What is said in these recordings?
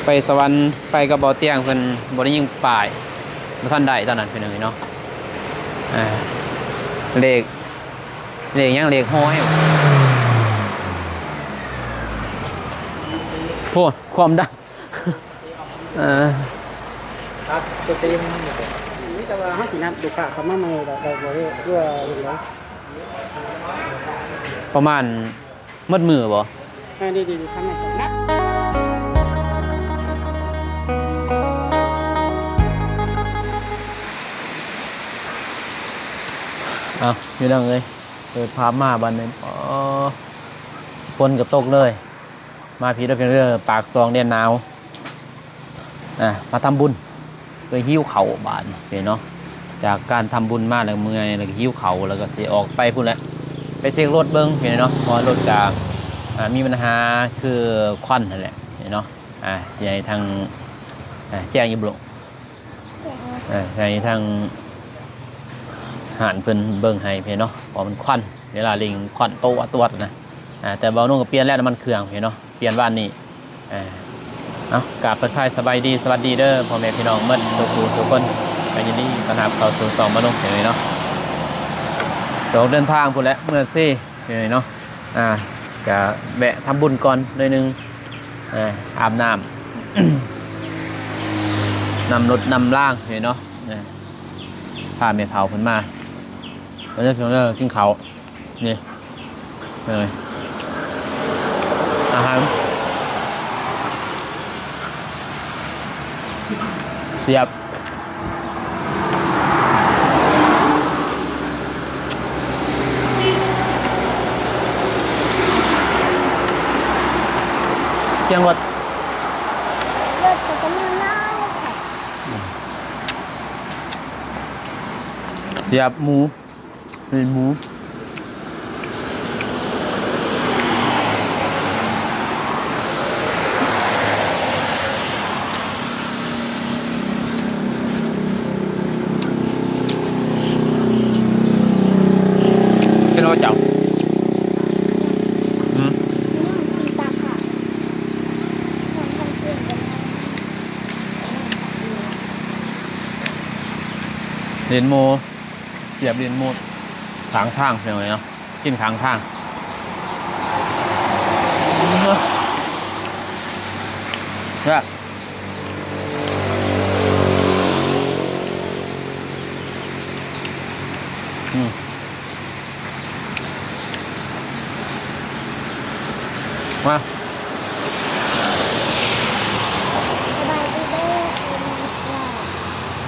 ໄປສະຫວັນ ໄປກັບເບົາຕຽງ ເພິ່ນບໍ່ໄດ້ຍິງປ້າຍ ບໍ່ທັນໄດ້ຕອນນັ້ນ ພີ່ນ້ອງເອີຍເນາະ. ອ່າ ເລກ ເລກຫຍັງ ເລກຮ້ອຍ ໂອ້ ຄວາມດັງ ເອີ ຄັບ ຕົວເຕັມ ນີ້ແຕ່ວ່າເຮົາຊິນັດລູກຄ້າເຂົ້າມາໃໝ່ ແລ້ວກໍບໍ່ໄດ້ ຫຼືວ່າຈັ່ງໃດ? ປະມານໝົດມື້ບໍ່? ເອີ ດີໆ ທຳໃຫ້ສຳເລັດ. ເອົາ ພີ່ນ້ອງເອີຍ ເປີດພາບມາບັດນີ້ ອໍ ຝົນກໍຕົກເລີຍ. ມາພີ້ເດີ ພີ່ນ້ອງເດີ ປາກຊ່ອງແດນໜາວ ອ່າ ມາທຳບຸນ ກໍຫິວເຂົ້າບາດນີ້ເນາະ. ຈາກການທຳບຸນມາແລ້ວເມື່ອຍ ແລ້ວກໍຫິວເຂົ້າ ແລ້ວກໍຊິອອກໄປພຸ້ນແຫຼະ ໄປເຊັກລົດເບິ່ງເນາະ ເພາະວ່າລົດກໍ ອ່າ ມີບັນຫາຄືຄວັນຫັ້ນແຫຼະເນາະ. ອ່າ ຊິໃຫ້ທາງ ອ່າ ແຈ້ງຢູ່ບໍ່? ເອີ ໃຫ້ທາງຮ້ານເພິ່ນເບິ່ງໃຫ້ເນາະ ເພາະມັນຄວັນ ເວລາເລັ່ງຄວັນໂຕດຕວດນະ. ອ່າ ແຕ່ເບົານຸ່ງກໍປ່ຽນແລ້ວ ນ້ຳມັນເຄື່ອງເນາະ ປ່ຽນວານນີ້. ອ່າ ເອົາ ກາບທັກທາຍສະບາຍດີ ສະຫວັດດີເດີ ພໍ່ແມ່ພີ່ນ້ອງໝົດທຸກຜູ້ທຸກຄົນ ກໍຍິນດີຕ້ອນຮັບເຂົ້າສູ່ຊ່ອງເບົານຸ່ງເນາະ. ອອກເດີນທາງພຸ້ນແຫຼະ ເມືອເຊເນາະ. ອ່າ ກະແວະທຳບຸນກ່ອນໜ້ອຍໜຶ່ງ ອ່າ ອາບນ້ຳ ນຳລົດນຳລາງເນາະ. ອ່າ ພາແມ່ເຖົ້າເພິ່ນມາ ມາເດີພີ່ນ້ອງເດີ ກິນເຂົ້າ ນີ້ ເອີ ອາຫານ ສຽບ ສຽງລົດ ລົດກໍຈະມາຫຼາຍແທ້. ສຽບໝູ ເປັນໝູ. ເປັນບໍ່ເຈົ້າ? ຫືມ? ເຫັນໝູ ສຽບຫຼິ້ນໝູດຂ້າງທາງ ພີ່ນ້ອງເອີຍເນາະ ກິນຂ້າງທາງ. ແຊບ ອືມ. ມາ ສະບາຍດີເດີ ພໍ່ແມ່ພີ່ນ້ອງ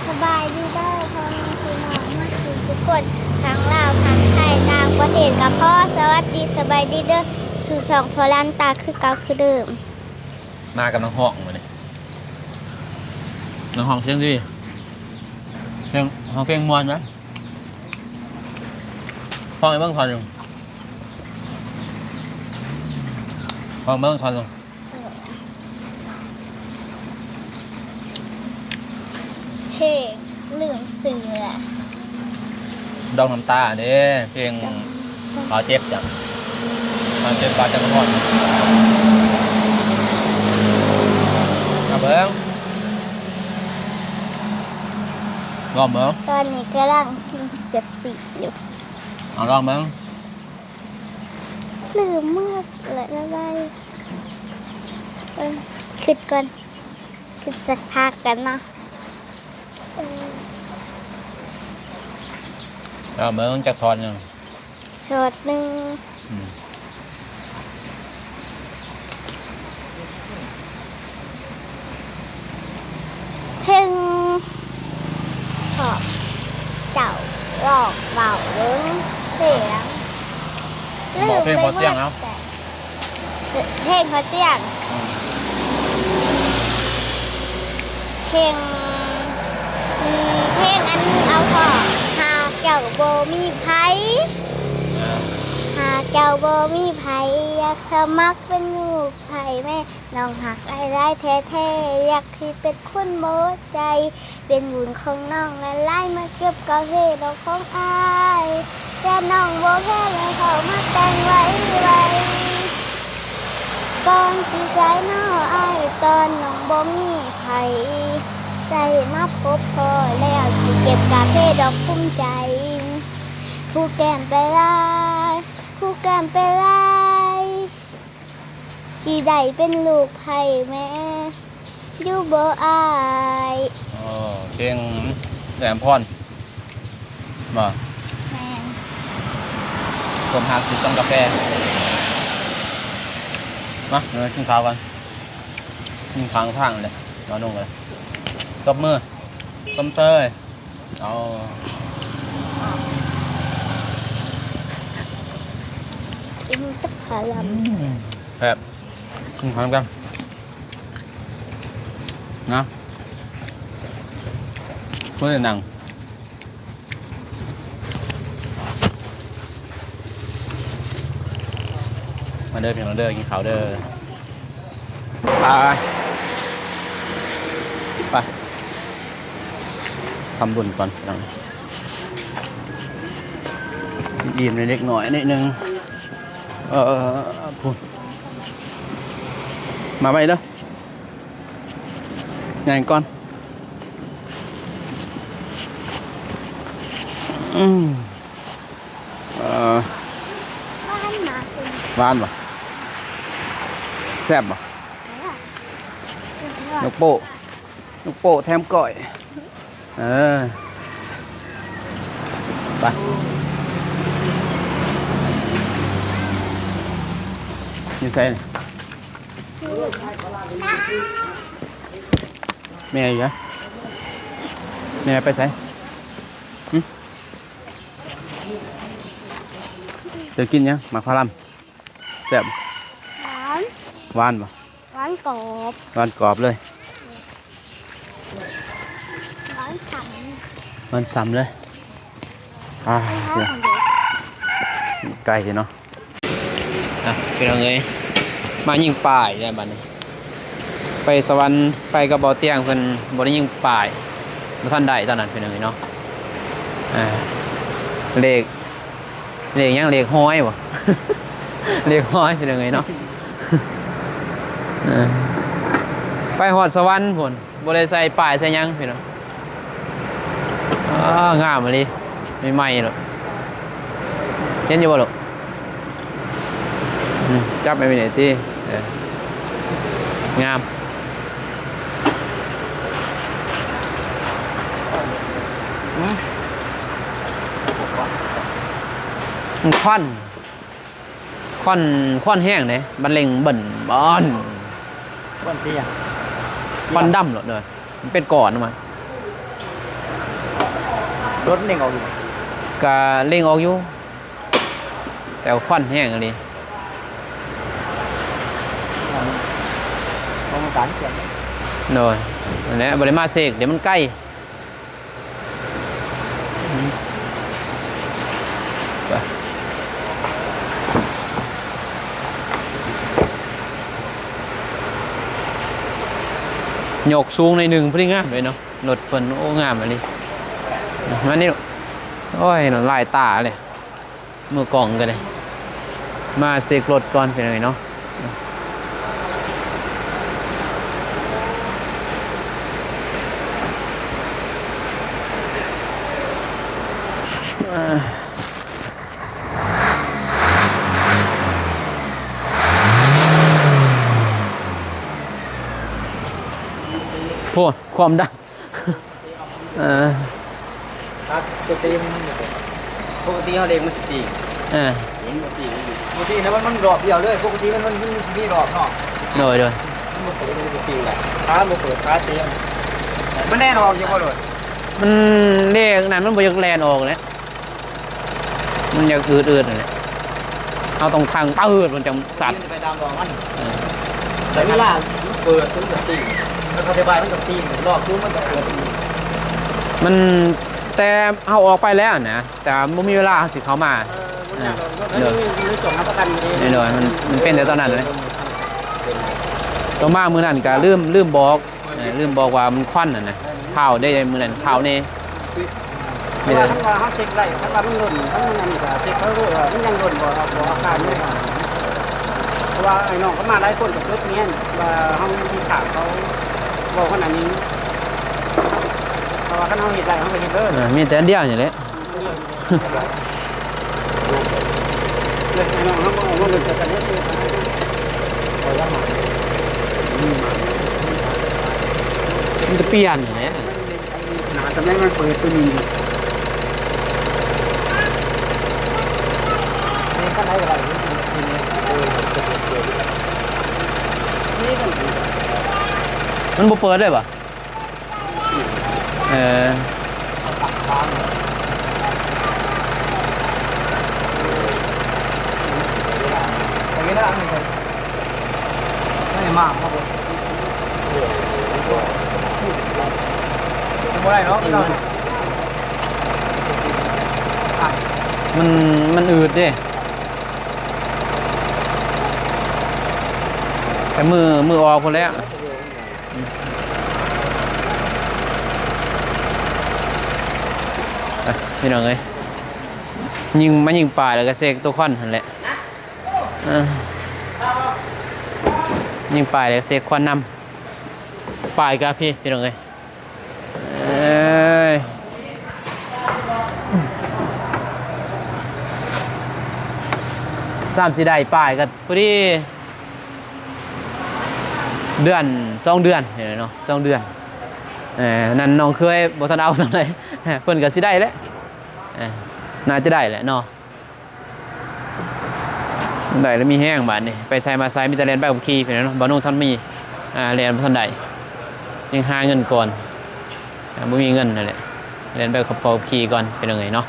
ສະບາຍດີເດີ ພໍ່ແມ່ພີ່ນ້ອງໝົດສູ່ທຸກຄົນ ທັງລາວ ທັງໄທ ຕ່າງປະເທດກໍພໍ ສະຫວັດດີ ສະບາຍດີເດີ ສູ່ຊ່ອງພໍ່ລັນຕາ ຄືເກົ່າຄືເດີມ. ມາກັບນັກຮ້ອງມື້ນີ້ ນັກຮ້ອງສຽງດີ ເພງ ຮ້ອງເພງມ່ວນນະ. ຮ້ອງໃຫ້ເບິ່ງທ່ອນໜຶ່ງ ຮ້ອງເບິ່ງທ່ອນໜຶ່ງ. ເພງລືມຊື່ລະ ດອກນ້ຳຕາເດ້ ເພງບາດເຈັບຈັງ ບາດເຈັບບາດຈັງກະພອນ ມາເບິ່ງ ລອງເບິ່ງ ຕອນນີ້ກຳລັງກິນເປັບຊີຢູ່ ເອົາລອງເບິ່ງ. ລືມໝົດແລ້ວ ລະບາຍ ເອີ ຄິດກ່ອນ ຄິດຈັກພັກກັນເນາະ ເອີ ເອົາເບິ່ງຈັກທ່ອນໜຶ່ງ ຊອດໜຶ່ງ ອືມ. ເພງ ເພາະເຈົ້າລອງເວົ້າເບິ່ງ ສຽງ ລືມໄປໝົດແລ້ວ ເພງພໍ່ຕຽງ ອືມ ເພງ ເພງອັນ ເອົາພໍ ຫາກເຈົ້າບໍ່ມີໃຜ ຫາກເຈົ້າບໍ່ມີໃຜ ຢາກສະໝັກເປັນລູກໃຜແມ່ ນ້ອງຮັກອ້າຍຫຼາຍແທ້ໆ ຢາກຊິເປັນຄົນໝົດໃຈ ເປັນບຸນຂອງນ້ອງຫຼາຍໆ ມາເກັບກາເຟດອກຂອງອ້າຍ ແຕ່ນ້ອງບໍ່ແພ້ ແລ້ວເຂົ້າມາແຕ່ງໄວໆ ກ່ອນຊິສາຍນໍອ້າຍ ຕອນນ້ອງ ບໍ່ມີໃຜໄດ້ມາພົບພໍ້ແລ້ວ ຊິເກັບກາເຟດອກພູມໃຈ. ຜູ້ແກ້ມໄປລາຍ ຜູ້ແກ້ມໄປລາຍ ຊິໄດ້ເປັນລູກໃພ້ແມ້ ຢູ່ບໍ່ອ້າຍ? ໂອ້ ເພງແຫຼມພອນບໍ່? ແມ່ນ. ຄວາມຮັກຊິຊອງກາແຟ. ມາ ເອີ ກິນເຂົ້າກ່ອນ. ກິນຂ້າງທາງແຫຼະ ມາລົງກັນ. ຕົບມື ຊົມເຊີຍ. ເອົາ ກິນແຕ່ພາລຳ. ແຊບ. ກິນຂ້າວນຳກັນນະ. ເພິ່ນນັ່ງ ມາເດີພີ່ນ້ອງເດີ ກິນເຂົ້າເດີ. ໄປ ໄປ ທຳບຸນກ່ອນພີ່ນ້ອງ. ອີ່ມໃນເດັກນ້ອຍນິດໜຶ່ງ. ເອີ ພຸ້ນ ມາໄວເດີ. ຍ່າງກ່ອນ. ອືມ ເອີ ຫວານມາກເລີຍ. ຫວານບໍ່? ແຊບບໍ່? ແຊບ. ຍົກໂປ້ ຍົກໂປ້ແຖມກ້ອຍ. ເອີ ໄປ ຢູ່ໃສນີ້? ແມ່ຢູ່ໃສ? ແມ່ໄປໃສ? ຫຶ? ເຈົ້າກິນຫຍັງ? ໝາກພາລຳ ແຊບ. ຫວານ. ຫວານບໍ່? ຫວານກອບ. ຫວານກອບເລີຍ. ຫວານຊ່ຳ. ຫວານຊ່ຳເລີຍ. ອ່າ ໄກເນາະ. ອ່ະ ພີ່ນ້ອງເອີຍ ມາຍິງປາອີກແລ້ວບັດນີ້. ໄປສະຫວັນ ໄປກັບບໍ່ຕຽງ ເພິ່ນບໍ່ໄດ້ຍິງປາ ບໍ່ທັນໄດ້ຕອນນັ້ນ ພີ່ນ້ອງເອີຍເນາະ. ອ່າ ເລກ ເລກຫຍັງ? ເລກຮ້ອຍບໍ່? ເລກຮ້ອຍ ພີ່ນ້ອງເອີຍເນາະ. ເອີ ໄປຮອດສະຫວັນພຸ້ນ ບໍ່ໄດ້ໃສ່ປ້າຍໃສ່ຫຍັງພີ່ນ້ອງ. ອ້າ ງາມອີ່ຫຼີ ໃໝ່ໆໂລດ. ເຫັນຢູ່ບໍ່ລູກ? ອືມ ຈັບໄວ້ນີ້ຕິ. ເອີ ງາມ. ມັນຄວັນ ຄວັນ ຄວັນແຮງເດ້ ບັນເລັງເບິ່ນບອນ. ຄວັນເປັນຫຍັງ? ຄວັນດຳໂລດເດີ ມັນເປັນກ້ອນອອກມາ. ລົດເລັ່ງອອກຢູ່ບໍ່? ກະເລັ່ງອອກຢູ່ ແຕ່ວ່າຄວັນແຮງອີ່ຫຼີ. ບໍ່ມີການເຄື່ອນ. ໂດຍ ນັ້ນແຫຼະ ບໍ່ໄດ້ມາເຊກ ດຽວມັນໄກ. ໄປ ຍົກສູງໜ້ອຍໜຶ່ງ ພໍດີງາມເລີຍເນາະ ລົດເພິ່ນ. ໂອ້ ງາມອີ່ຫຼີ. ມານີ້ລູກ. ໂອ້ຍ ນ້ຳລາຍຕາເລີຍ. ມືກ້ອງກໍໄດ້ ມາເຊັກລົດກ່ອນ ພີ່ນ້ອງເອີຍເນາະ. ໂອ້ ຄວາມດັງ. ເອີ ຕັດຕົວຕີນມັນ ປົກກະຕິເຮົາເລກມັນຊິຕີງ. ເອີ ເຫັນບໍ່ຕີງ? ບໍ່ຕີງນະ ມັນ ມັນຮອບດຽວເລີຍ. ປົກກະຕິມັນ ມັນ ມັນມີຮອບເນາະ. ໂດຍ ໂດຍ. ມັນບໍ່ເປີດ ມັນຊິຕີງໄດ້. ຂາບໍ່ເປີດ ຂາເຕັມ. ມັນແລ່ນອອກຢູ່ບໍ່ໂລດ? ມັນ ເລກນັ້ນມັນບໍ່ຢາກແລ່ນອອກແຫຼະ. ມັນຢາກອືດໆນັ້ນແຫຼະ ເຮົາຕ້ອງທັງປຶດ ມັນຈັ່ງສັດ ໄປຕາມດອກມັນ. ເອີ ແຕ່ເວລາມັນເປີດ ມັນກໍຕີງ ແລ້ວກໍອະທິບາຍ ມັນກໍຕີງ ລອກຢູ່ ມັນກໍເປີດອີກ. ມັນ ແຕ່ເຮົາອອກໄປແລ້ວນະ ແຕ່ບໍ່ມີເວລາເຮົາຊິເຂົ້າມາ. ເອີ ມັນ ເອີ ຢາກ ເອີ ມັນ ມັນ ມັນສົ່ງຮັບປະກັນຢູ່ເດ້. ໂດຍ ມັນ ມັນເປັນແຕ່ຕອນນັ້ນເລີຍ. ຕໍ່ມາມື້ນັ້ນກໍລືມ ລືມບອກ ເອີ ລືມບອກວ່າມັນຄວັນຫັ້ນນະ ພາວເດ້ ມື້ນັ້ນພາວແດ່. ແຕ່ວ່າຄັນວ່າເຮົາເຊັກໄດ້ ຄັນວ່າມັນຫຼົ່ນ ຄັນມັນອັນນີ້ກໍເຊັກເຂົາໂລດວ່າມັນຍັງຫຼົ່ນບໍ່ ບໍ່ອາການນີ້. ເພາະວ່າໄອ້ນ້ອງເຂົາມາຫຼາຍຄົນກໍຈົດແມ່ນວ່າເຮົາຢູ່ຂ້າງເຂົາ ເວົ້າຂະໜາດນີ້ ເພາະວ່າຄັນເຮົາເຮັດໄດ້ ເຮົາກໍເຮັດເລີຍ. ເອີ ມີແຕ່ອັນດຽວນີ້ແຫຼະ. ເອີ ໃຫ້ນ້ອງເຮົາເອົາມາເບິ່ງກັນເດີ. ມັນຈະປ່ຽນນີ້ແຫຼະ. ໜ້າຈະແມ່ນມັນເປີດຕົວນີ້. ມັນບໍ່ເປີດເລີຍຫວາ? ເອີ ບໍ່ໄດ້ເນາະ ມັນ ມັນອືດເດ້ ແຕ່ມື້ ມື້ອອກພຸ້ນແຫຼະ. ໄປ ພີ່ນ້ອງເອີຍ ຍິງ ມາຍິງປາຍແລ້ວກໍເຊັກຕົວຄວັນຫັ້ນແຫຼະ. ເອີ ຍິງປາຍແລ້ວເຊັກຄວັນນຳ. ປາຍກະພີ້ ພີ່ນ້ອງເອີຍ ເອີຍ ຊ້ຳຊິໄດ້ປາຍກໍພໍດີ ເດືອນ ສອງເດືອນນີ້ແຫຼະເນາະ ສອງເດືອນ. ເອີ ນັ້ນນ້ອງເຂີຍບໍ່ທັນເອົາສ່ຳໃດ ເພິ່ນກໍຊິໄດ້ແຫຼະ ເອີ ໜ້າຈະໄດ້ແຫຼະເນາະ. ໄດ້ແລ້ວມີແຮງບາດນີ້ ໄປໃສມາໃສມີແຕ່ແລ່ນໃບຂັບຂີ່ ພີ່ນ້ອງເນາະ. ບ່າວນຸ່ງທັນມີ ອ່າ ແລ່ນບໍ່ທັນໄດ້ ຍັງຫາເງິນກ່ອນ. ອ່າ ບໍ່ມີເງິນນັ້ນແຫຼະ ແລ່ນໃບປະກອບຂີ່ກ່ອນ ພີ່ນ້ອງເອີຍເນາະ.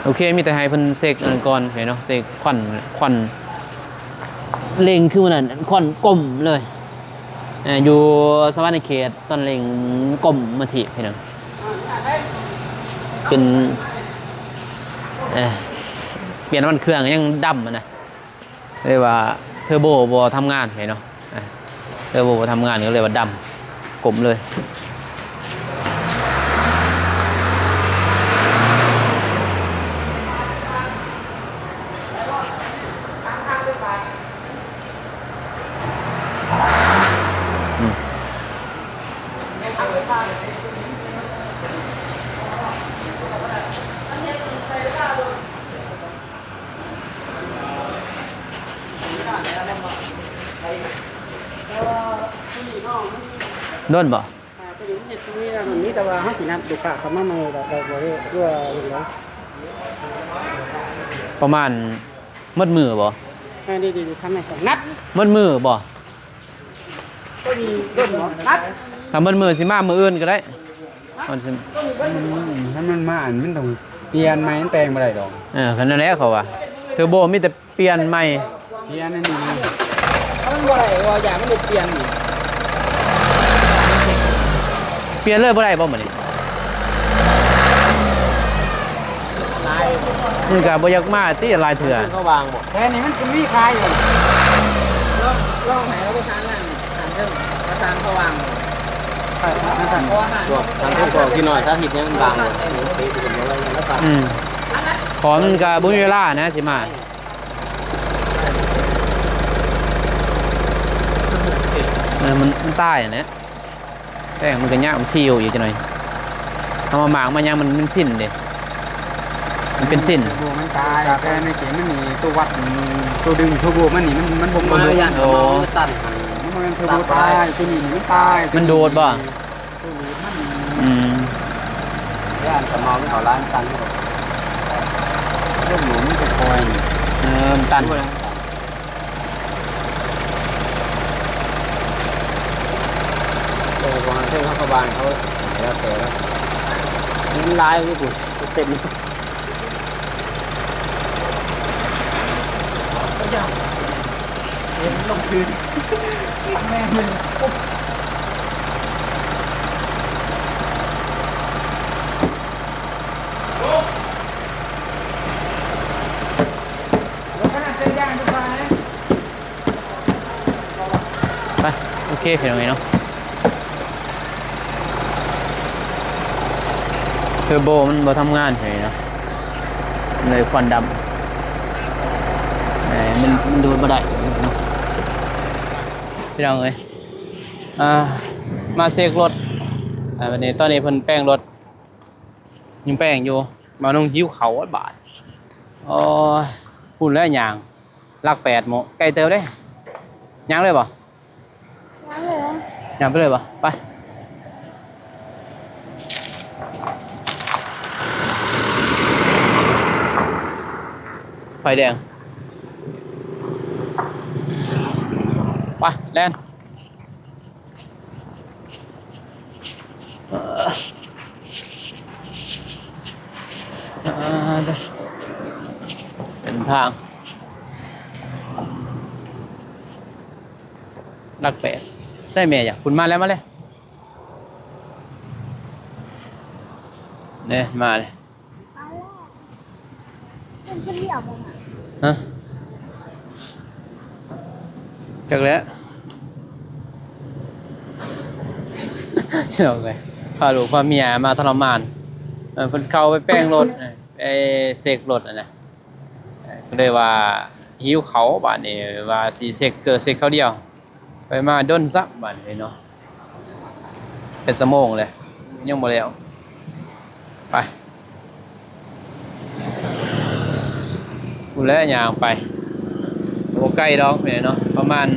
ໂອເຄ ມີແຕ່ໃຫ້ເພິ່ນເຊັກອັນນັ້ນກ່ອນເນາະ ເຊັກຄວັນ ຄວັນເລັ່ງຄືມື້ນັ້ນ ຄວັນກົມເລີຍ. ເອີ ຢູ່ສະຫວັນນະເຂດຕອນເລັ່ງກົມມາທີບ ພີ່ນ້ອງ ເປັນ ເອີ ປ່ຽນນ້ຳມັນເຄື່ອງຍັງດຳຫັ້ນນະ. ເລີຍວ່າເທີໂບບໍ່ທຳງານເນາະ ເທີໂບບໍ່ທຳງານກໍເລີຍວ່າດຳກົມເລີຍ. ດົນບໍ່? ອ່າ ຕົວນີ້ມັນເຮັດຕົວນີ້ແລ້ວ ມັນມີແຕ່ວ່າເຮົາຊິນັດລູກຄ້າເຂົ້າມາໃໝ່ແລ້ວ ແລ້ວບໍ່ໄດ້ ຫຼືວ່າຈັ່ງໃດ? ປະມານໝົດມື້ບໍ່? ອ່າ ດີໆ ທຳໃຫ້ສັນນັດ ໝົດມື້ບໍ່? ຕົວນີ້ດົນບໍ່? ນັດ ຖ້າໝົດມື້ຊິມາມື້ອື່ນກໍໄດ້. ມັນຊິ ອືມ ຖ້າມັນມາ ອັນ ມັນຕ້ອງປ່ຽນໃໝ່ ມັນແຕ່ງບໍ່ໄດ້ດອກ. ເອີ ກໍນັ້ນແຫຼະເຂົາວ່າ ເທີໂບມີແຕ່ປ່ຽນໃໝ່ ປ່ຽນອັນນີ້ ມັນບໍ່ໄດ້ວ່າຢ່າງມັນໄດ້ປ່ຽນນີ້ ປ່ຽນເລີຍບໍ່ໄດ້ບໍ່ມື້ນີ້? ມັນກໍບໍ່ຢາກມາຕິ ຫຼາຍເທື່ອ ເຂົາວາງບໍ່? ແຕ່ນີ້ມັນກໍມີຂາຍຢູ່ ລອງ ລອງໃຫ້ເຮົາໄປທາງນັ້ນ ທາງເທິງ ປະສານເຂົາວາງ ໄປ ໄປ ໄປ ພວກທາງເທິງພວກທີ່ນ້ອຍສາທິດຍັງວາງຢູ່ ອືມ ເພາະມັນກໍບໍ່ມີເວລານະຊິມາ ເອີ ມັນ ມັນຕາຍຫັ້ນແຫຼະ. ແປ້ງມັນກໍຍາກ ມັນທິ່ວອີກຈັກໜ່ອຍ ເຮົາມາໝາກມາຫຍັງ ມັນ ມັນສິ້ນເດ້ ມັນເປັນສິ້ນ ເທີໂບມັນຕາຍ ແຕ່ໃນເກມມັນນີ້ ຕົວວັດ ຕົວດຶງເທີໂບມັນນີ້ ມັນ ມັນບໍ່ ບໍ່ ບໍ່ ບໍ່ ບໍ່ຕັນຫັ້ນ ມັນບໍ່ແມ່ນເທີໂບຕາຍ ຕົວນີ້ມັນຕາຍ ມັນດູດບໍ່? ຕົວນີ້ມັນ ອືມ ຢ້ານກະເມົາ ມັນເຂົ້າຫຼາຍ ມັນຕັນ ລົງຫຼຸມມັນຄ່ອຍ ເອີ ມັນຕັນ ເອີ ຂອງເທິງເຂົາກໍບາງເຂົາ ແລ້ວແຕ່ລະ ມັນຫຼາຍຢູ່ພຸ້ນ ເຕັມ ເຫັນລົງພື້ນ ແມ່ນມັນ ໄປ ໂອເຄ ພີ່ນ້ອງເອີຍເນາະ ເທີໂບມັນບໍ່ທຳງານເລີຍເນາະ ເລີຍຄວັນດຳ ເອີ ມັນ ມັນດູດບໍ່ໄດ້ເນາະ ພີ່ນ້ອງເອີຍ. ອ່າ ມາເຊັກລົດ ອ່າ ບັດນີ້ ຕອນນີ້ເພິ່ນແປງລົດ ຍັງແປງຢູ່ ບ່າວໜຸ່ງຫິວເຂົ້າບາດ. ໂອ້ຍ ພຸ້ນແຫຼະຍ່າງ ຫຼັກແປດ ໂມ ໄກເຕີບເດ້. ຍ່າງເລີຍບໍ່? ຍ່າງເລີຍ ຍ່າງໄປເລີຍບໍ່? ໄປ. ໄຟແດງ ໄປ ແລ່ນ. ເອີ ເອີ ເສັ້ນທາງຫຼັກແປດ ໃສ່ແມ່ຢາກ ພຸ້ນມາແລ້ວ ມາແລ້ວ ເດ້ ມາແລ້ວ. ເອົາແລ້ວ ເພິ່ນ ເພິ່ນເລີຍເອົາບໍ່ມາ? ຮະ? ຈັກແຫຼະ ພີ່ນ້ອງເອີຍ ພາລູກພາເມຍມາທໍລະມານ. ເອີ ເພິ່ນເຂົ້າໄປແປງລົດ ໄປເຊັກລົດຫັ້ນນະ ກໍເລີຍວ່າຫິວເຂົ້າ ບາດນີ້ວ່າຊິເຊັກເກີເຊັກເຂົ້າດຽວ. ໄປມາດົນຊະບາດນີ້ເນາະ ເປັນຊົ່ວໂມງແລ້ວ ຍັງບໍ່ແລ້ວ. ໄປ ພຸ້ນແຫຼະຍ່າງໄປ ບໍ່ໄກດອກແມ່ເນາະ ປະມານ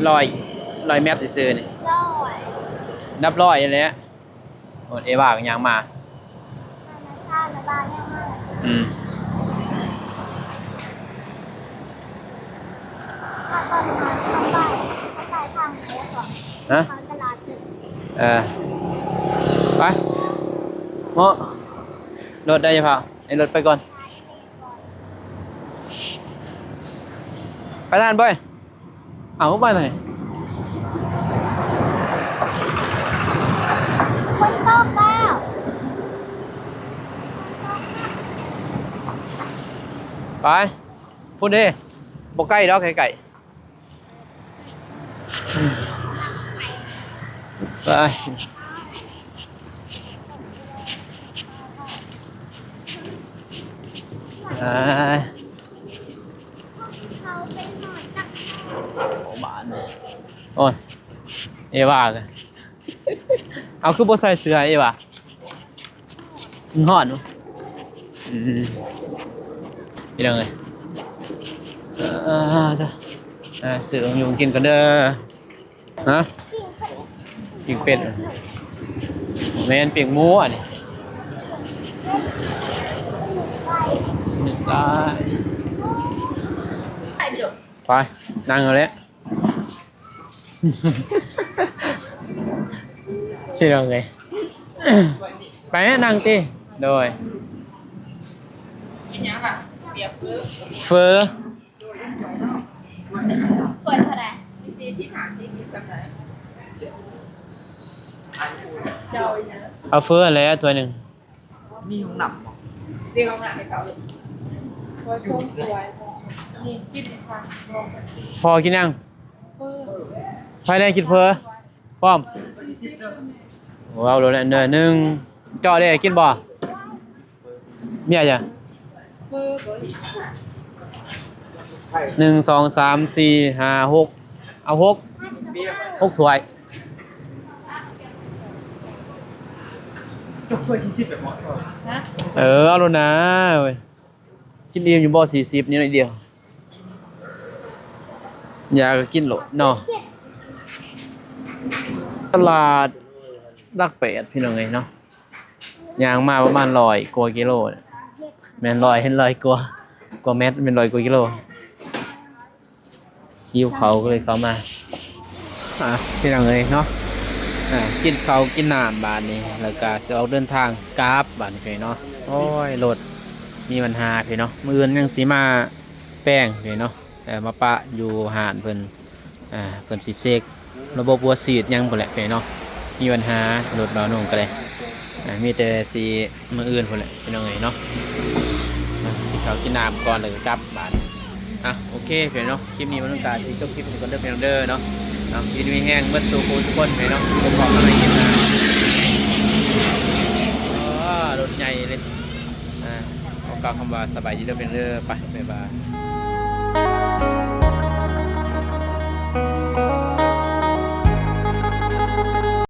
ຮ້ອຍ ຮ້ອຍແມັດຊື່ໆ ນີ້ ຮ້ອຍ ນັບຮ້ອຍຫັ້ນແຫຼະ. ໂອ້ ເອວາກໍຍ່າງມາ ອືມ ຮະ? ເອີ ໄປ ເໝາະ ລົດໄດ້ ຢ່າຟ້າວ ໃຫ້ລົດໄປກ່ອນ ໄປທ່ານເບີຍ. ເອົາ ໄປໃສ? ຝົນຕົກແລ້ວ ໄປ ພຸ້ນເດ້ ບໍ່ໄກດອກ ໃກ້ໆ ໄປ ໄປ. ໂອ້ ບາດນີ້ ໂອ້ຍ ເອວາ ເອົາ ຄືບໍ່ໃສ່ເສື້ອ ເອວາ? ມັນຮ້ອນ ອືມ ພີ່ນ້ອງເອີຍ ເອີ ເອີ ຊື້ຫຍັງຢູ່ກິນກ່ອນເດີ. ຮະ? ປີ້ງເປັດ ບໍ່ແມ່ນ ປີ້ງໝູອັນນີ້ ໄປ ນັ່ງເອົາແຫຼະ ຊິລອງເລີຍ ໄປ ນັ່ງຕິ ໂດຍ ກິນຫຍັງລະ? ເຝີ ເຝີ. ຖ້ວຍເທົ່າໃດ? ມີສີ່ສິບ ຫ້າສິບ ກິນສ່ຳໃດ? ເຈົ້າ ເອົາເຝີຫັ້ນແຫຼະ ຖ້ວຍໜຶ່ງ. ມີຫ້ອງນ້ຳບໍ່? ມີຫ້ອງນ້ຳໃຫ້ເຂົາ. ຖ້ວຍ ສອງຖ້ວຍ ນີ້ກິນອີ່ຫຍັງ? ພໍ່ກິນຫຍັງ? ເຝີ. ໃຜແນ່ກິນເຝີ? ພ້ອມ. ເວົ້າໂລດແຫຼະ ໜຶ່ງ ເຈາະເດ້ ກິນບໍ່? ເບຍຈ້ະ ໜຶ່ງ ສອງ ສາມ ສີ່ ຫ້າ ຫົກ ເອົາຫົກ ຫົກຖ້ວຍ. ເອີ ເອົາໂລດນາເວີຍ ກິນອີ່ມຢູ່ບໍ່ ສີ່ສິບ ນີ້ໜ້ອຍດຽວ ຢາກໍກິນໂລດເນາະ. ຕະຫຼາດຫຼັກແປດ ພີ່ນ້ອງເອີຍເນາະ. ຍ່າງມາປະມານຮ້ອຍກວ່າກິໂລ ແມ່ນຮ້ອຍ ເຫັນຮ້ອຍກວ່າ ກວ່າແມັດ ແມ່ນຮ້ອຍກວ່າກິໂລ. ຫິວເຂົ້າກໍເລີຍເຂົ້າມາ ອ່າ ພີ່ນ້ອງເອີຍເນາະ ອ່າ ກິນເຂົ້າກິນນ້ຳບາດນີ້ ແລ້ວກໍຊິອອກເດີນທາງກັບບາດນີ້ເນາະ. ໂອ້ຍ ລົດມີບັນຫາພີ່ເນາະ ມື້ອື່ນຍັງຊິມາແປງເນາະ ເອີ ມາປະຢູ່ຮ້ານເພິ່ນ. ອ່າ ເພິ່ນຊິເຊັກລະບົບຫົວສີດຫຍັງພຸ້ນແຫຼະພີ່ນ້ອງເນາະ ມີບັນຫາລົດບ່າວໜຸ່ງກໍໄດ້ ອ່າ ມີແຕ່ຊິມື້ອື່ນພຸ້ນແຫຼະພີ່ນ້ອງເອີຍເນາະ. ອ່າ ກິນເຂົ້າກິນນ້ຳກ່ອນ ແລ້ວກໍກັບບາດ. ອ່າ ໂອເຄພີ່ນ້ອງເນາະ ຄລິບນີ້ບ່າວໜຸ່ງກໍຊິຈົບຄລິບນີ້ກ່ອນເດີພີ່ນ້ອງເດີເນາະ. ເນາະ ຢູ່ດີມີແຮງເບິດສູ່ຜູ້ທຸກຄົນພີ່ນ້ອງເນາະ ພົບກັນໃໝ່ຄລິບໜ້າ. ໂອ້ ລົດໃຫຍ່ເລີຍ. ອ່າ ຂໍກ່າວຄຳວ່າສະບາຍດີເດີພີ່ນ້ອງເດີ ໄປ ບາຍບາຍ.